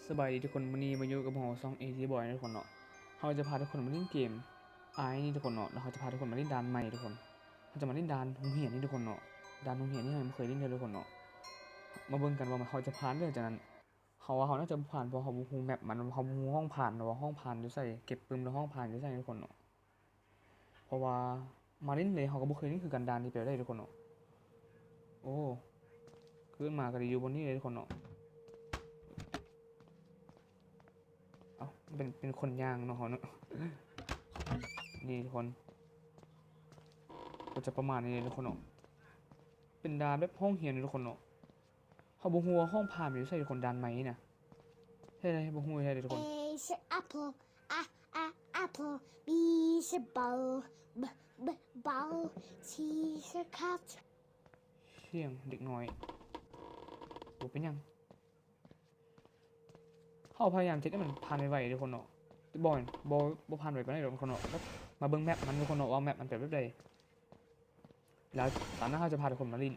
ສະບາຍດີທຸກຄົນ, ມື້ນີ້ມາຢູ່ກັບເຮົາຊ່ອງ ເອ ທີ ບອຍ ເນາະທຸກຄົນເນາະ. ເຮົາຈະພາທຸກຄົນມາຫຼິ້ນເກມ Ice ນີ້ທຸກຄົນເນາະ, ແລ້ວເຮົາຈະພາທຸກຄົນມາຫຼິ້ນດ່ານໃໝ່ທຸກຄົນ. ເຮົາຈະມາຫຼິ້ນດ່ານໂຮງຮຽນນີ້ທຸກຄົນເນາະ, ດ່ານໂຮງຮຽນນີ້ເຮົາຍັງບໍ່ເຄີຍຫຼິ້ນເທື່ອທຸກຄົນເນາະ. ມາເບິ່ງກັນວ່າເຮົາຈະຜ່ານ ຫຼື ຈາກນັ້ນ ເຮົາວ່າເຮົາໜ້າຈະຜ່ານ ເພາະເຮົາບໍ່ຮູ້ແມັບມັນ, ເຮົາບໍ່ຮູ້ຫ້ອງຜ່ານວ່າຫ້ອງຜ່ານຢູ່ໃສ, ເກັບປຶ້ມແລ້ວຫ້ອງຜ່ານຢູ່ໃສທຸກຄົນເນາະ. ເພາະວ່າມາຫຼິ້ນເລີຍ ເຮົາກໍບໍ່ເຄີຍຫຼິ້ນຄືກັນ, ດ່ານນີ້ແປບໃດທຸກຄົນເນາະ. ໂອ້ ຂຶ້ນມາກໍໄດ້ຢູ່ບ່ອນນີ້ເລີຍທຸກຄົນເນາະ. ເອົ້າ ເປັນ ເປັນຄົນຍ່າງເນາະເຮົາເນາະ. ນີ້ທຸກຄົນ ກໍຈະປະມານນີ້ເລີຍທຸກຄົນເນາະ, ເປັນດ່ານແບບຫ້ອງຮຽນເລີຍທຸກຄົນເນາະ. ເຮົາບໍ່ຮູ້ວ່າຫ້ອງຜ່ານມັນຢູ່ໃສທຸກຄົນ, ດ່ານໃໝ່ນີ້ນະ. ເຮັດໃດບໍ່ຮູ້ເຮັດໃດທຸກຄົນ. A is apple, a, a, apple, B is a ball, b, b, ball, C is a cat. ສຽງເດັກນ້ອຍ ບໍ່ເປັນຫຍັງ. ເຮົາພະຍາຍາມເຮັດໃຫ້ມັນຜ່ານໄວໆທຸກຄົນເນາະ, ບໍ່ ບໍ່ ບໍ່ຜ່ານໄວປານໃດດອກທຸກຄົນເນາະ. ມາເບິ່ງແມັບມັນທຸກຄົນເນາະ ວ່າແມັບມັນເປັນແບບໃດ. ແລ້ວຕອນໜ້າເຮົາຈະພາທຸກຄົນມາຫຼິ້ນ.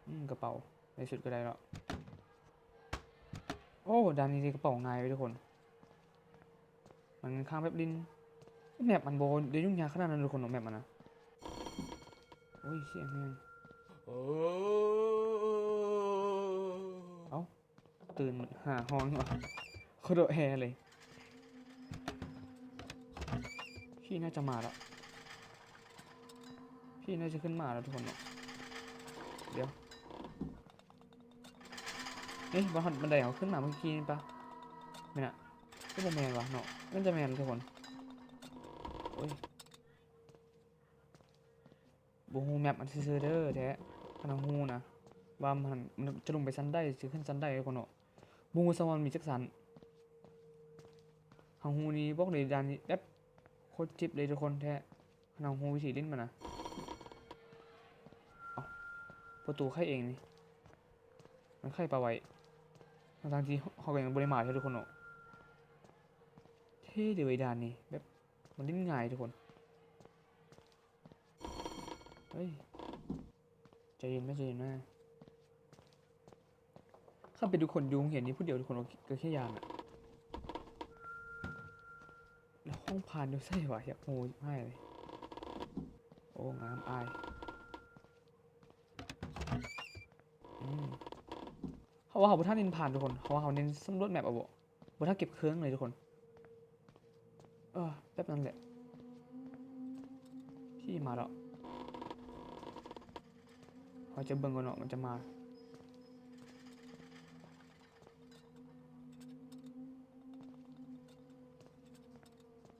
ອືມ ກະເປົາ ໃນທີ່ສຸດກໍໄດ້ແລ້ວ. ໂອ້ ດ່ານນີ້ເດ ກະເປົາງ່າຍເວີຍທຸກຄົນ. ມັນຂ້າງແບບຫຼິ້ນ ແມັບມັນບໍ່ໄດ້ຫຍຸ້ງຍາກຂະໜາດນັ້ນທຸກຄົນເນາະ, ແມັບມັນນະ. ໂອ້ຍ ສຽງແຮງ. ເອົ້າ ຕື່ນໝົດຫ້າຫ້ອງ ໂຄດແຮເລີຍ. ພີ່ໜ້າຈະມາແລ້ວ, ພີ່ໜ້າຈະຂຶ້ນມາແລ້ວທຸກຄົນເນາະ. ດຽວ ເອີ ບໍ່ຮອດບັນໄດເຮົາຂຶ້ນມາເມື່ອກີ້ນີ້ປະ? ແມ່ນນະ. ກໍບໍ່ແມ່ນຫວາເນາະ, ໜ້າຈະແມ່ນທຸກຄົນ. ໂອ້ຍ ບໍ່ຮູ້ແມັບມັນຊື່ໆເດີແທ້. ຄັນເຮົາຮູ້ນະວ່າມັນ ມັນຈະລົງໄປຊັ້ນໃດ ຊິຂຶ້ນຊັ້ນໃດທຸກຄົນເນາະ, ບໍ່ຮູ້ຊ້ຳວ່າມັນມີຈັກຊັ້ນ. ເຮົາຮູ້ນີ້ບອກເລີຍ ດ່ານນີ້ແບບໂຄດເຈັບເລີຍທຸກຄົນແທ້. ຄັນເຮົາຮູ້ວິທີຫຼິ້ນມັນນະ. ເອົ້າ ປະຕູໄຂເອງນີ້ ມັນໄຂປະໄວ້ ທັງໆທີ່ເຮົາກໍຍັງບໍ່ໄດ້ມາເທື່ອທຸກຄົນເນາະ. ເທ່ເດເວີຍ ດ່ານນີ້ ແບບມັນຫຼິ້ນງ່າຍທຸກຄົນ. ເຮີ້ຍ ໃຈເຢັນມາ ໃຈເຢັນມາ. ຄັນເປັນທຸກຄົນຢູ່ໂຮງຮຽນນີ້ຜູ້ດຽວ ທຸກຄົນກໍ ກໍແຄ່ຢ້ານນະ. ແລ້ວຫ້ອງຜ່ານຢູ່ໃສຫວາ? ຢາກຮູ້ຊິບຫາຍເລີຍ. ໂອ້ ງາມອາຍ. ອືມ ເຮົາວ່າເຮົາບໍ່ທັນເນັ້ນຜ່ານທຸກຄົນ, ເຮົາວ່າເຮົາເນັ້ນສຳຫຼວດແມັບເອົາບໍ? ບໍ່ທັນເກັບເຄື່ອງເລີຍທຸກຄົນ. ເອີ ແບບນັ້ນແຫຼະ. ທີ່ມາແລ້ວ. ເຮົາຈະເບິ່ງກ່ອນເນາະ ມັນຈະມາ.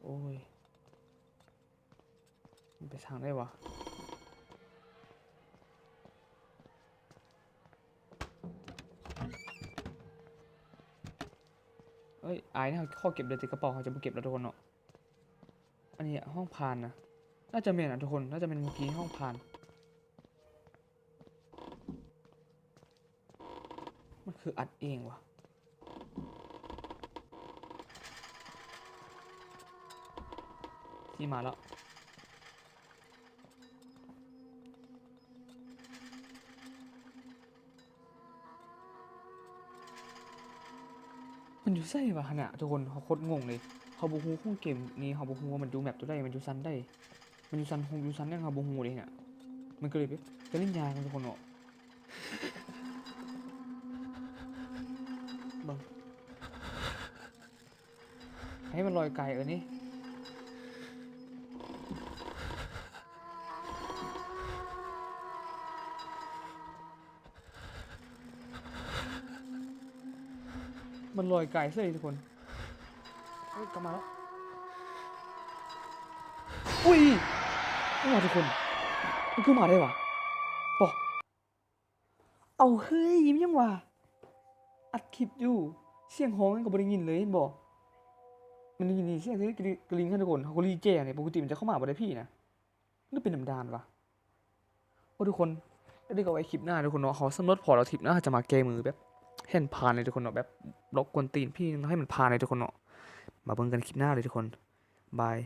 ໂອ້ຍ ມັນໄປທາງໃດຫວາ? ເອີຍ ອາຍນະ, ເຮົາຂໍເກັບເຫຼືອແຕ່ກະເປົາ, ເຮົາຈະບໍ່ເກັບແລ້ວທຸກຄົນເນາະ. ອັນນີ້ຫ້ອງຜ່ານນະ, ໜ້າຈະແມ່ນນະທຸກຄົນ, ໜ້າຈະແມ່ນມື້ກີ້ຫ້ອງຜ່ານ. ມັນຄືອັດເອງຫວາ? ທີ່ມາແລ້ວ. ມັນຢູ່ໃສຫວາຫັ້ນນະທຸກຄົນ? ເຮົາໂຄດງົງເລີຍ. ເຮົາບໍ່ຮູ້ຂອງເກມນີ້, ເຮົາບໍ່ຮູ້ວ່າມັນຢູ່ແມັບຕົວໃດ, ມັນຢູ່ຊັ້ນໃດ, ມັນຢູ່ຊັ້ນ ຢູ່ຊັ້ນຫຍັງ ເຮົາບໍ່ຮູ້ເດ້ນະ. ມັນກໍເລີຍແບບຈະຫຼິ້ນຍາກນະທຸກຄົນເນາະ. ເບິ່ງ ໃຫ້ມັນລອຍໄກ ເອີ ນີ້ ມັນລອຍໄກເສີຍທຸກຄົນ. ເອີ ກັບມາແລ້ວ. ອຸ້ຍ ໂອ້ ທຸກຄົນ ມັນຄືມາໄດ້ຫວາ? ປະ ເອົາ ເຮີ້ຍ ອີ່ຫຍັງຫວາ? ອັດຄລິບຢູ່ ສຽງຮ້ອງກໍບໍ່ໄດ້ຍິນເລີຍ ເຫັນບໍ່? ມັນໄດ້ຍິນສຽງກະລິ່ງຫັ້ນທຸກຄົນ. ເຮົາກໍລີແຈນີ້ ປົກກະຕິມັນຈະເຂົ້າມາບໍ່ໄດ້ພີນະ ຫຼືເປັນນຳດ່ານຫວາ? ໂອ້ ທຸກຄົນ ແລ້ວເດີ ກໍໄວ້ຄລິບໜ້າທຸກຄົນເນາະ. ເຮົາສຳຫຼວດພໍແລ້ວ ຄລິບໜ້າເຮົາຈະມາແກ້ມືແບບແຮ່ນຜ່ານເລີຍທຸກຄົນເນາະ ແບບລັອກກວນຕີນຜີນະ ໃຫ້ມັນຜ່ານເລີຍທຸກຄົນເນາະ. ມາເບິ່ງກັນຄລິບໜ້າເລີຍທຸກຄົນ ບາຍ.